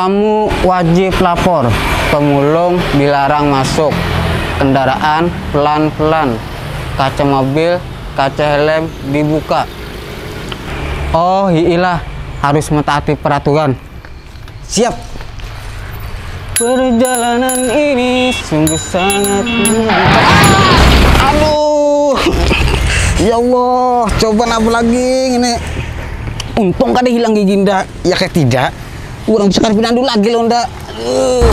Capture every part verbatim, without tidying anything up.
Tamu wajib lapor, pemulung dilarang masuk, kendaraan pelan-pelan, kaca mobil, kaca helm dibuka. Oh, hiilah, harus mentaati peraturan. Siap. Perjalanan ini sungguh sangat menyenangkan. Aduh. Ya Allah, coba apa lagi ini? Untung kada hilang gigi nda. Ya kayak tidak. Orang bisa kada pinandu lagi lo nda. Aduh.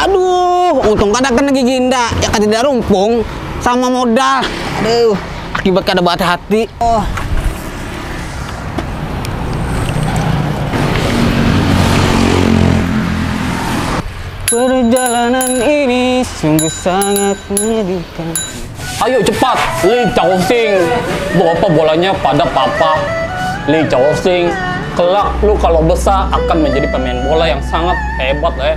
Aduh, untung kada kena gigi nda. Ya kayak tidak rumpung sama modal. Aduh, akibat kada berhati-hati. Oh. Perjalanan ini sungguh sangat menyedihkan. Ayo cepat, Lee Chao Sing. Bawa bolanya pada papa. Lee Chao Sing, kelak lu kalau besar akan menjadi pemain bola yang sangat hebat, eh.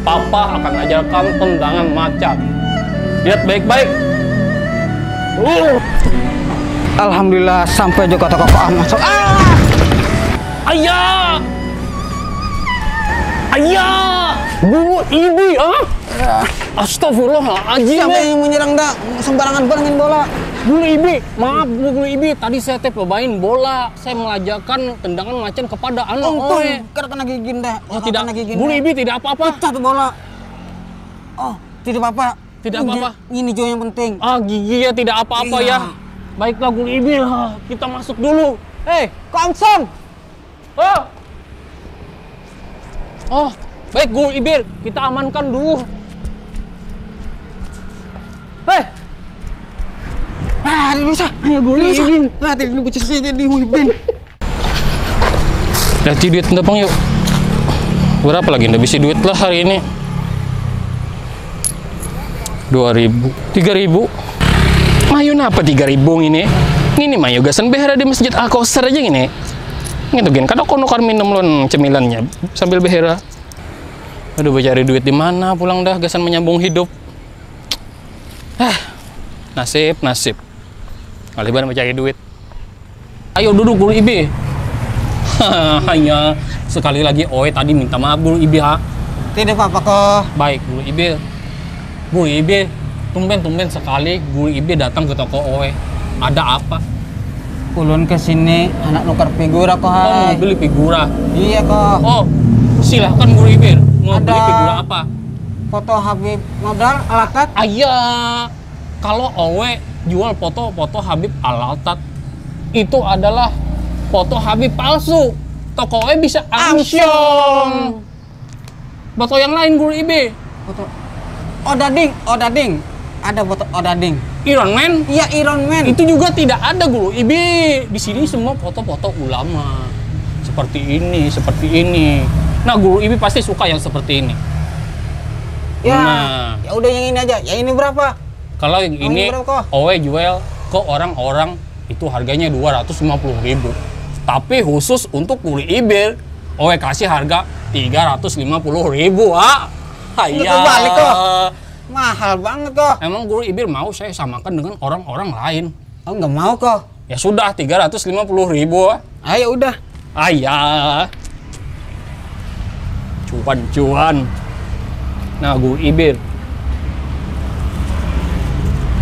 Papa akan ajarkan tendangan macan. Lihat baik-baik. Uh. Alhamdulillah sampai juga toko Pak Ahmad. Ah! Ayah! Ayah! Guru Ibi, ah? Astagfirullahaladzim. Siapa eh. Yang menyerang dah? Sembarangan banget main bola. Guru Ibi, maaf Guru Ibi, tadi saya teh pemain bola, saya mengajarkan tendangan macan kepada anak. Untung, oe. Kada kena gigi dah. Oh, tidak. Kena gigi Guru dah. Ibi tidak apa-apa. Pecah tuh bola. Oh, tidak apa-apa. Tidak apa-apa. Ini juga yang penting. Ah, gigi ya tidak apa-apa iya. Ya. Baiklah Guru Ibi, kita masuk dulu. Hei, Kang Sam. Oh. Oh, baik Guru Ibir, kita amankan dulu. Hei. Ah, ini bisa. Ayo Guru Ibir. Nah, tadi nunggu cerita di Ibir. Lihat duit nda pang yuk. Berapa lagi nda bisi duit lah hari ini? Dua ribu, tiga ribu. Mayu napa tiga ribu ngini? Ngini mayu gasan behera di masjid Al Kausar aja ngini. Ngitu gin kada kono kar minum lawan cemilannya sambil behera. Aduh bacari duit di mana pulang dah gasan menyambung hidup. Ah, nasib nasib. Ngalih banar bacari duit. Ayo duduk Guru Ibe. Hanya sekali lagi Oe tadi minta maaf Guru Ibe ha. Tidak apa-apa ko. Baik Guru Ibe. Guru Ibe, tumben-tumben sekali Guru Ibe datang ke toko Oe. Ada apa? Ulun ke sini handak nukar figura ko hai. Oh, mau beli figura? Iya ko. Oh, silahkan Guru Ibe. Mau beli figura apa? Foto Habib Nodar Alatat. Ayah. Kalau Owe jual foto-foto Habib Alatat, itu adalah foto Habib palsu. Toko Owe bisa amsyong. Foto yang lain Guru Ibe. Foto Odading, Odading. Ada foto Odading. Iron Man? Iya, Iron Man. Itu juga tidak ada Guru Ibe. Di sini semua foto-foto ulama. Seperti ini, seperti ini. Nah, Guru Ibe pasti suka yang seperti ini. Ya, nah. Ya udah yang ini aja. Yang ini berapa? Kalau yang ini Owe jual ke orang-orang itu harganya dua ratus lima puluh ribu. Tapi khusus untuk Guru Ibe, Owe kasih harga tiga ratus lima puluh ribu, ah. Hayah. Kebalik kok. Mahal banget kok. Emang Guru Ibe mau saya samakan dengan orang-orang lain? Oh, nggak mau kok. Ya sudah, tiga ratus lima puluh ribu. Ah, ya udah. Ayah. Cuan-cuan. Nah, Guru Ibe.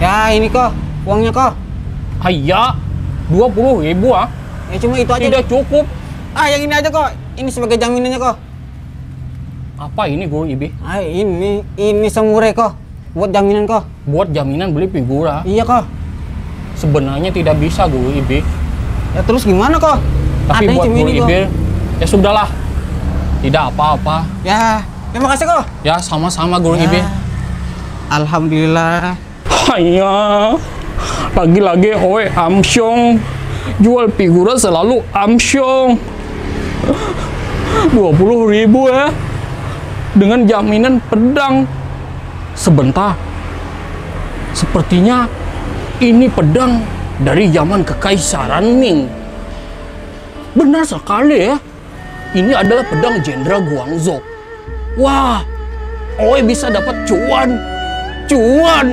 Ya, ini kok, uangnya kok. Ayah, dua puluh ribu ah. Ya cuma itu aja. Tidak cukup. Ah, yang ini aja kok. Ini sebagai jaminannya kok. Apa ini Guru Ibe? Ah, ini, ini semure kok. Buat jaminan kok. Buat jaminan beli figura. Iya kok. Sebenarnya tidak bisa Guru Ibe. Ya terus gimana kok? Tapi buat Guru Ibe, ya sudahlah. Tidak apa-apa. Ya, terima kasih kok. Ya sama-sama Guru Ibe. Alhamdulillah. Hanya lagi-lagi Owe amsyong. Jual figura selalu amsyong. Dua puluh ribu ya. Dengan jaminan pedang. Sebentar. Sepertinya ini pedang dari zaman Kekaisaran Ming. Benar sekali ya. Ini adalah pedang Jenderal Guangzhou. Wah, Oe bisa dapat cuan. Cuan.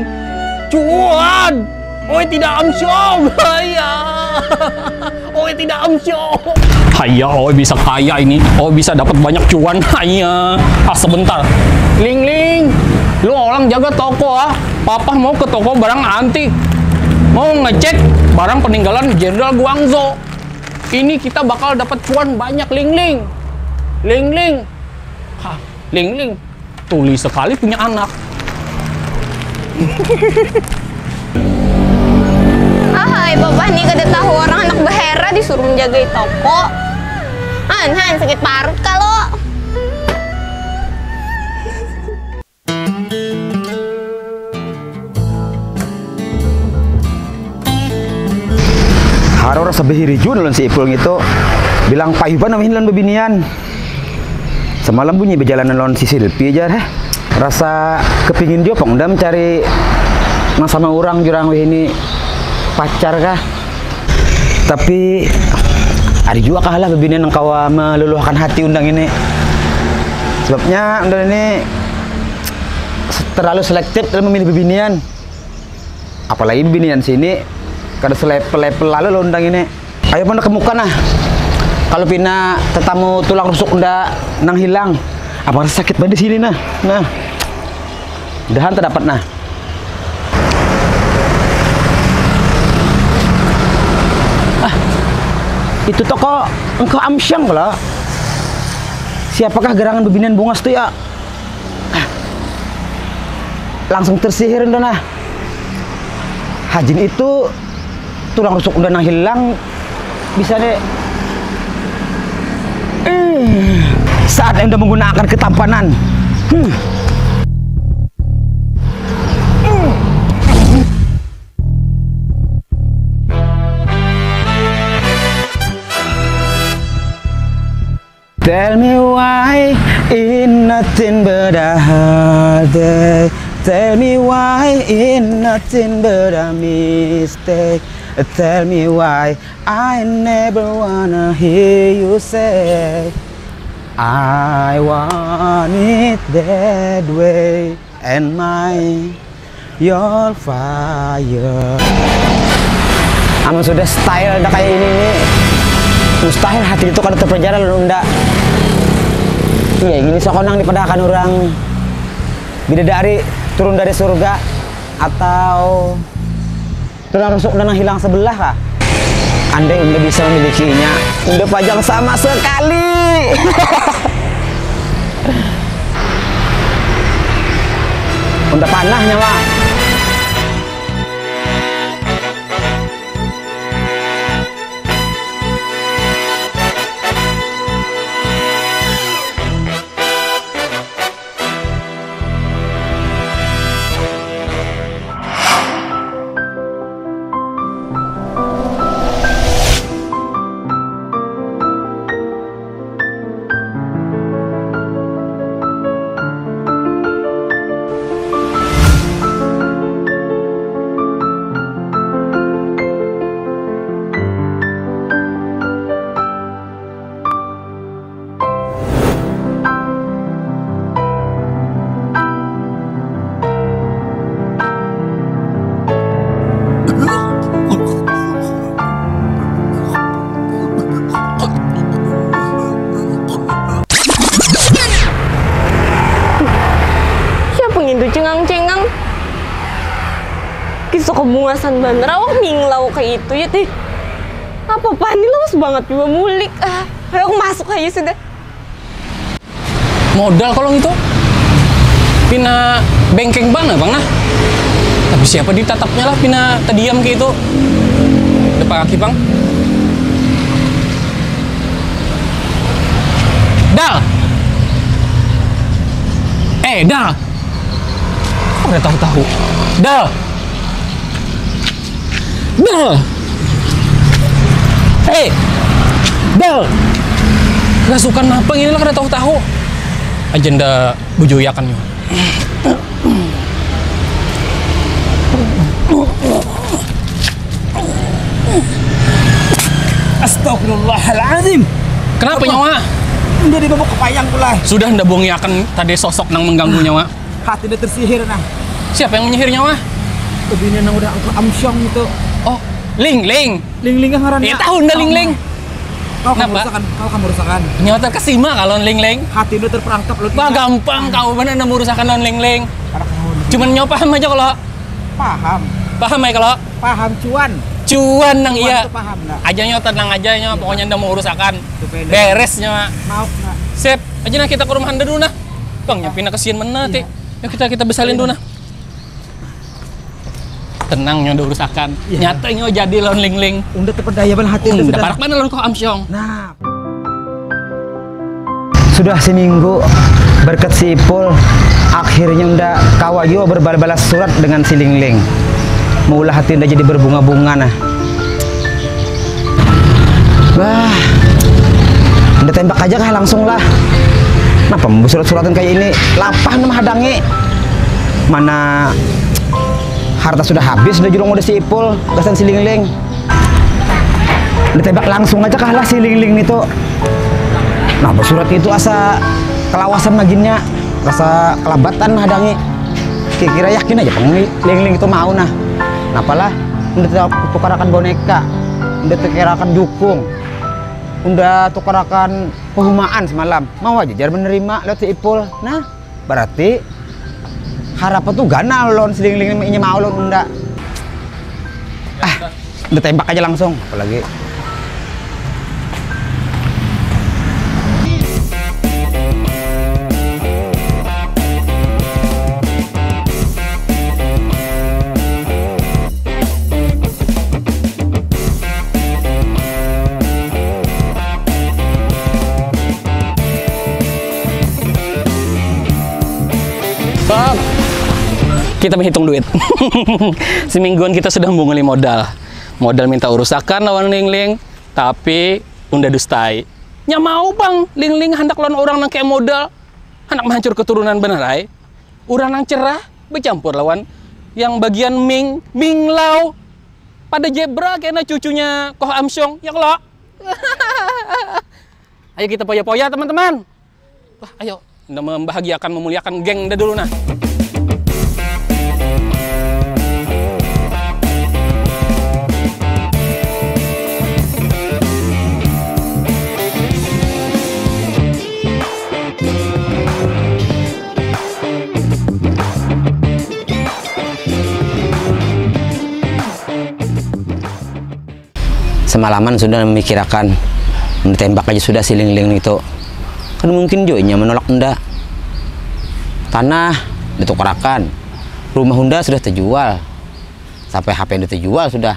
Cuan. Oe tidak amsyong. Ya. Oi, tidak amsyong. Haya, oi, bisa kaya ini. Oi, bisa dapat banyak cuan. Haya. Ah, sebentar. Ling Ling, lu orang jaga toko, ah. Papah mau ke toko barang antik. Mau ngecek barang peninggalan Jenderal Guangzo. Ini kita bakal dapat cuan banyak, Ling Ling. Ling Ling. Hah, Ling Ling. Tuli sekali punya anak. Ahai, Papah ni kada tahu orang handak bahera disuruh menjagai toko. Han, han, sakit parut kalo. Haro rasa bahiri jua lawan si Ipul ngitu. Bilang payu banar wahini lawan babinian. Samalam bunyi bajalanan lawan si Silpi jar heh. Rasa kepingin jua pang unda mencari nang sama urang jurang wahini pacar kah. Tapi ada jua kah lah babinian nang kawa meluluhkan hati unda ngini. Sebabnya unda ini terlalu selektif dalam memilih babinian. Apalagi binian sini kada selevel-level lalu lo undang ini. Ayo pun ke muka nah. Kalau pina tetamu tulang rusuk unda nang hilang, apa rasa sakit banget di sini nah. Nah. Mudahan terdapat nah. Ah, itu toko engkau amsyang kalau. Siapakah gerangan bebinian bungas tu ya? Langsung tersihir unda nah. Hajin itu tulang rusuk unda nang hilang bisa ne saat unda menggunakan ketampanan. Hmm. Tell me why in nothing but a heartache. Tell me why in nothing but a mistake. Tell me why I never wanna hear you say I want it that way. And my your fire. Amun sudah style dah kayak ini nih, mustahil hati itu kada terpelajara lawan unda. Iya, gini sokonang dipadahakan orang bidadari turun dari surga atau tulang rusuk unda nang hilang sebelah kah? Andai unda bisa memilikinya, unda pajang sama sekali. Unda panah nyawa. Siapa ngintu cengang-cengang? Kisah kebungasan banar awak minglau kayak itu ya tih. Apa-apa ni lawas banget juga mulik ah. Ayo aku masuk aja sudah. Modal kalau ngitu pina bengkeng banar pang nah. Tapi siapa ditatapnya lah pina tadiam kayak itu. Depan kaki pang. Dal. Eh, Dal. Kok udah tahu-tahu? Dal. Dal. Eh, Dal. Rasukan apa ini lah kada tahu-tahu. Agenda bujuyakan yo. Astagfirullahaladzim. Kenapa nyawa? Udah dibawa ke payang pula. Sudah nda bongiakan tadi sosok nang mengganggu nyawa. Hati udah tersihir nah. Siapa yang menyihir nyawa? Bini nang udah aku amsyong itu. Oh, Lingling. Lingling ngarannya. Ya tahu ndak lingling. Kau kamu rusakan, kau kamu rusakan. Nyawa terkesima kalau lingling. Hati udah terperangkap lu. Wah gampang kau benar nemu rusakan non lingling. Cuman nyawa paham aja kalau. Paham. Paham ya kalau. Paham cuan. Cuan nang iya. Paham ndak. Aja nyawa tenang aja nyawa pokoknya ndak mau urusakan. Beres nyawa. Maaf ndak. Sip. Aja nah kita ke rumah anda dulu nah. Bang nyampi nak kesian mana ti. Yuk kita kita besalin dulu nah. Tenang nyo diurusakan. Iya. Nyata nyo jadi lawan Lingling. Unda terpedaya ban hati Unda sudah. Parak mana lawan Koh Amsyong. Nah. Sudah seminggu berkat si Ipul akhirnya unda kawa jua berbalas surat dengan si Lingling. Maulah hati unda jadi berbunga-bunga nah. Bah, unda tembak aja kah langsung lah. Kenapa membuat surat-suratan kayak ini? Lapah nama hadangi. Mana harta sudah habis udah julung udah si Ipul gasan si Lingling. Ditembak langsung aja kah lah si Lingling itu. Nah bersurat itu asa kelawasan maginnya, rasa kelabatan hadangi. Kira-kira yakin aja pang Lingling itu mau nah. Napalah udah tukarakan boneka, udah tukarakan jukung, udah tukarakan pehumaan semalam. Mau aja jar menerima lewat si Ipul. Nah. Berarti harapan tuh ganal lawan si Lingling ini mau lawan unda. Ah, ditembak aja langsung apalagi. Kita menghitung duit. Semingguan kita sudah menguli modal. Modal minta urusakan lawan Lingling, tapi unda dustai. Nya mau bang, Lingling hendak lawan orang nang kayak modal, hendak menghancur keturunan benar ai. Orang nang cerah bercampur lawan yang bagian Ming, Ming Lao. Pada zebra kena cucunya Koh Amsyong, ya kalau. Ayo kita poya-poya teman-teman. Wah, ayo, unda membahagiakan, memuliakan geng dah dulu nah. Semalaman sudah memikirakan, ditembak aja sudah si Lingling itu. Kan mungkin jo inya menolak unda. Tanah ditukarakan, rumah unda sudah terjual, sampai H P unda terjual sudah.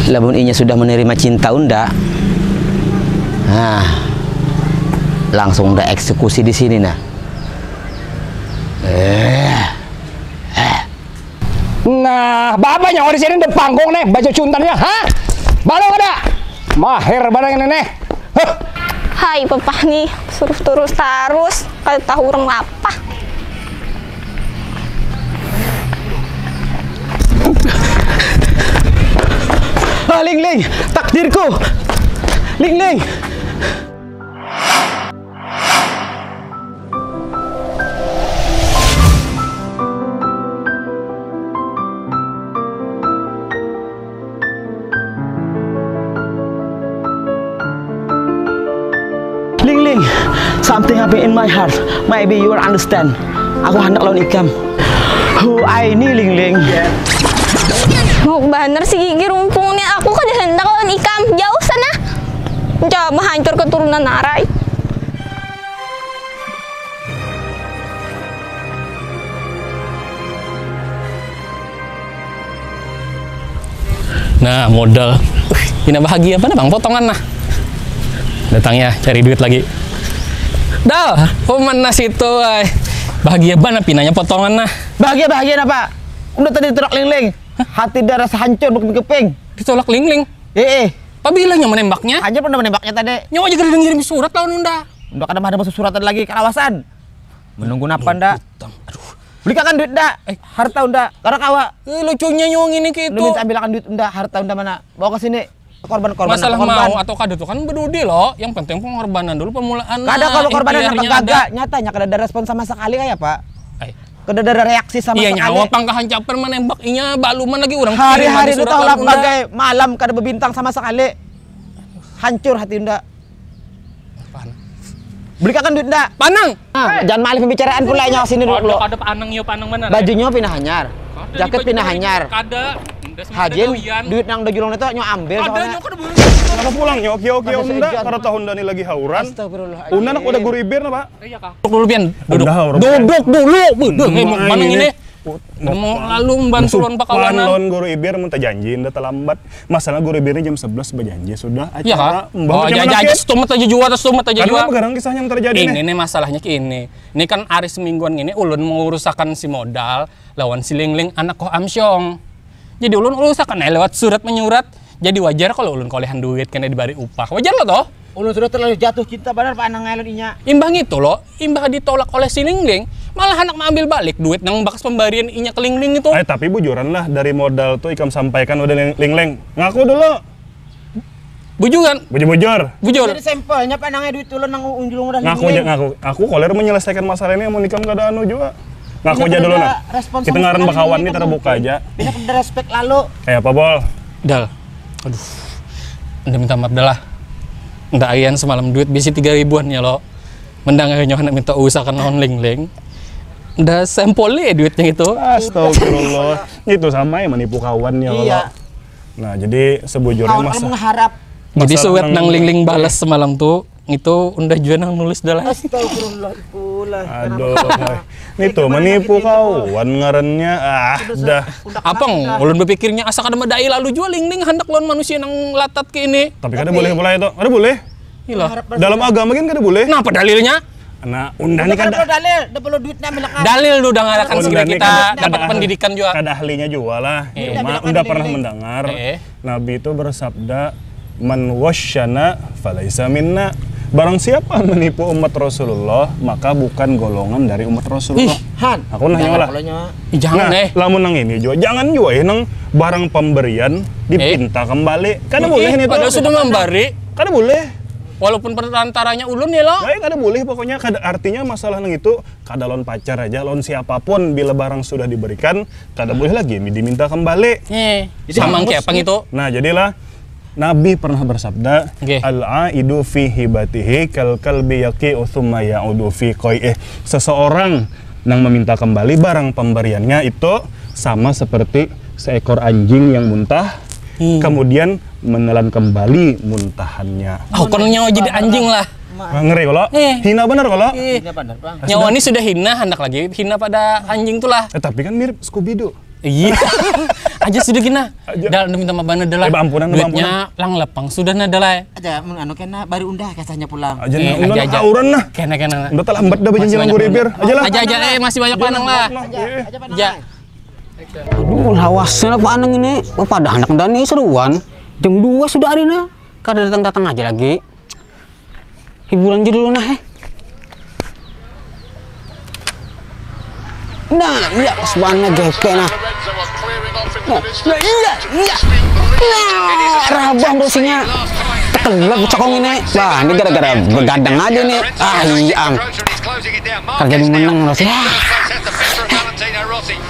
Lamun inya sudah menerima cinta unda, nah langsung unda eksekusi di sini nah. Eh. Nah, bapa nyawa di sini udah panggung nih, baju cuntannya, ha? Balu kada? Mahir barang ini nih. Huh. Hai, pepah nih, suruh terus tarus, kada tahu orang lapah. Ah, Ling Ling, takdirku. Ling Ling. Ling Ling, something happen in my heart. Maybe you will understand. Aku hendak lawan ikam. Who I ini Ling Ling. Mau banar si gigi rumpung nih. Aku kada hendak lawan ikam. Jauh sana. Coba hancur keturunan narai. Nah modal. Pina bahagia mana bang potongan nah. Datang ya cari duit lagi. Dah, oh mana situ ay. Bahagia banget pinanya potongan nah. Bahagia bahagia apa? Udah tadi terak lingling. Hati dah rasa hancur berkeping-keping. Ditolak lingling. Eh, eh. Pabila nyawa menembaknya? Hanya pernah menembaknya tadi. Nyawa aja geriring-geriring surat lawan unda. Udah kada ada masuk suratan lagi kalawasan. Menunggu napa anda? Utang. Aduh. Beli kakan duit dah. Eh. Harta unda. Karena kawa. Eh, lucunya nyuang ini ke itu. Udah minta ambilakan duit unda. Harta unda mana? Bawa ke sini. Korban-korban. Masalah korban. Mau atau kada tuh kan bedudi loh. Yang penting pengorbanan dulu permulaan. Kada kalau korbanan apa gagal. Nyatanya kada ada respon sama sekali kayak apa? Eh. Kada ada reaksi sama Iya sekali. Nyawa pang kahancapar menembak inya baluman lagi orang Hari-hari itu tahu lah bagai malam kada bebintang sama sekali. Hancur hati Unda. Beli kakan duit Unda. Panang. Ah, jangan malih pembicaraan pula nyawa sini dulu. Kada panang yo panang mana? Bajunya pindah hanyar. Jaket pindah hanyar. Kada. Hajin duit nang dojulong itu nyo ambil. Ada nyo kada boleh. Kenapa pulang nyo? Kio kio Unda. Kada tahu Unda ni lagi hauran. Astagfirullah. Unda nak udah guru ibir napa? Iya kah? Duduk dulu pian. Duduk. Duduk dulu. Buduh, mana ini? Mau lalu membantu lawan bakawanan. Lawan guru ibir minta janji, nda terlambat. Masalah guru ibirnya jam sebelas berjanji sudah acara. Iya kah? Oh, aja aja aja setumet aja jua, setumet aja jua. Karena begarang kisah yang terjadi nih. Ini nih masalahnya kini. Ini kan hari semingguan ini ulun mengurusakan si modal lawan si Lingling anak Koh Amsyong. Jadi ulun urusakan eh lewat surat menyurat. Jadi wajar kalau ulun kolehan duit kena dibari upah. Wajar lo toh? Ulun sudah terlalu jatuh cinta banar pak anang ngalun inya. Imbah ngitu lo, imbah ditolak oleh si Lingling, malah anak maambil balik duit nang bakas pembarian inya ke Lingling itu. Ay, tapi bujuran lah dari modal tu ikam sampaikan udah Lingling. Ngaku dulu. Bujuran. Bujur-bujur. Bujur. Jadi sampelnya pak nang duit ulun nang unjulung udah Ngaku aja ngaku. Aku koler menyelesaikan masalah ini amun ikam kada anu juga. Ngaku aja dulu nah. Kita ngaran bakawan nih terbuka aja. Bisa kada respect lalu. Kayak apa bol? Dal. Aduh. Udah minta maaf dah lah. Nda ayan semalam duit bisi tiga ribuan ya lo. Mendangar nyoh anak minta usahakan lawan Lingling. Nda sempol nih duitnya itu. Astagfirullah. Itu sama ya menipu kawan ya iya. Nah, jadi sebujurnya masa mengharap jadi suwet nang Lingling balas semalam tuh itu undah jua nang nulis dah lah. Astagfirullah itulah. Aduh. Ini tuh menipu kawan ngarannya ah dah. Apa ulun berpikirnya asa kada medai lalu jua Lingling hendak lawan manusia nang latat ke ini. Tapi kada boleh pula itu. Kada boleh. Ilah. Dalam agama kan kada boleh. Nah, apa dalilnya? Nah, unda ni kada perlu dalil, dah perlu duit nang bilang. Dalil dulu dangarakan sebelum kita dapat pendidikan juga. Kada ahlinya juga lah. Iya. Cuma unda pernah mendengar eh. Nabi itu bersabda, "Man wasyana falaisa minna." Barang siapa menipu umat Rasulullah, maka bukan golongan dari umat Rasulullah. Ih, han. Aku nanya lah. Jangan nah, eh. Lamun nang ini juga, jangan juga ya nang barang pemberian dipinta eh. Kembali. Kada boleh ini. Padahal sudah memberi. Kada boleh. Walaupun perantaranya ulun ya lo. Baik, kada boleh pokoknya kada artinya masalah nang itu kada lawan pacar aja, lawan siapapun bila barang sudah diberikan kada boleh lagi diminta kembali. Eh, sama kayak apa gitu. Nah, jadilah Nabi pernah bersabda, okay. Al-aidu fi hibatihi kal kalbi yaqi'u thumma ya'udu fi qai'ih. Seseorang yang meminta kembali barang pemberiannya itu sama seperti seekor anjing yang muntah, hmm. Kemudian menelan kembali muntahannya. Oh, kon nyawa jadi anjing lah. Nah, ngeri kalau. Eh. Hina benar kalau. Eh. Nyawa ini sudah hina, hendak lagi hina pada anjing tuh lah. Eh, tapi kan mirip Scooby Doo. Iya. Aja sudah gina. Dah minta maaf banget dah lah. Eh, ampunan, duitnya lang lepang sudah nah dah lah. Aja mun anu kena baru undah kasahnya pulang. Aja nah, aja aja. Auran nah. Kena kena. Udah terlambat dah berjanji nang guribir. Aja lah. Aja aja eh masih banyak panang lah. Aja. Aduh, lawasnya lah Pak Anang ini. Wah, pada anak Dani seruan. Jam dua sudah hari nah. Kada datang-datang aja lagi. Hiburan je dulu nah, eh. Nah, iya, sebenarnya geke nah. Nah, nah, iya, iya. Nah, rabah bosinya. Tekelek cokong ini. Wah, ini gara-gara begadang aja nih. Ah, iya. Kerja di menang loh sih.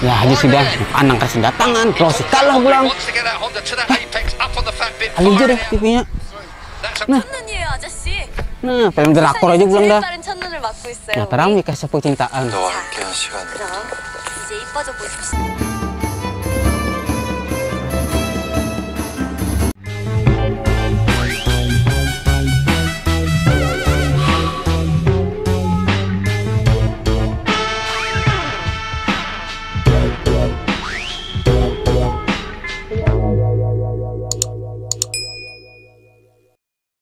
Ya, aja sudah. Anang kasih datangan, terus kalah pulang. Alih aja deh T V-nya. Nah. Nah, film drakor aja pulang dah. Ya, terang nih kasih cintaan.